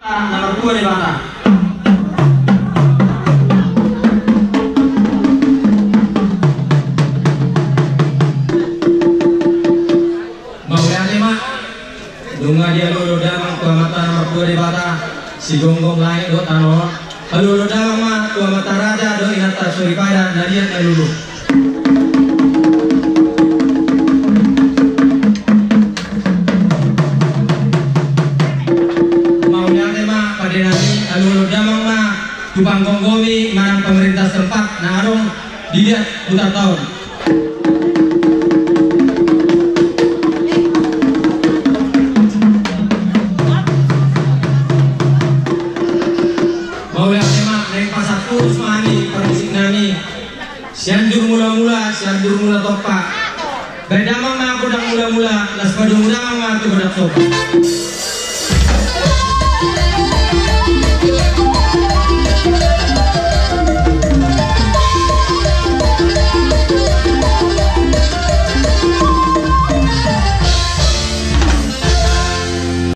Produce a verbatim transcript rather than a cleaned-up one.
Na martua Debata. Mauliate ma. Nunga dialualu damang tu Amanta na martua Debata, sigonggom langit dohot tano on. Alualu damang ma tu amanta raja dohot inanta soripada na liat na lolo. Mauliate ma pande nami, alualu damang ma tu panggomgomi manang pamarenta setempat na adong di liat huta on. Mauliate ma, naeng pasahat hurang ma hami parmusik nami. Sianjur Mulamula, Sianjur Mulatompa. Baen damang ma gondang mulamula, laos padomu damang ma tu gondang somba.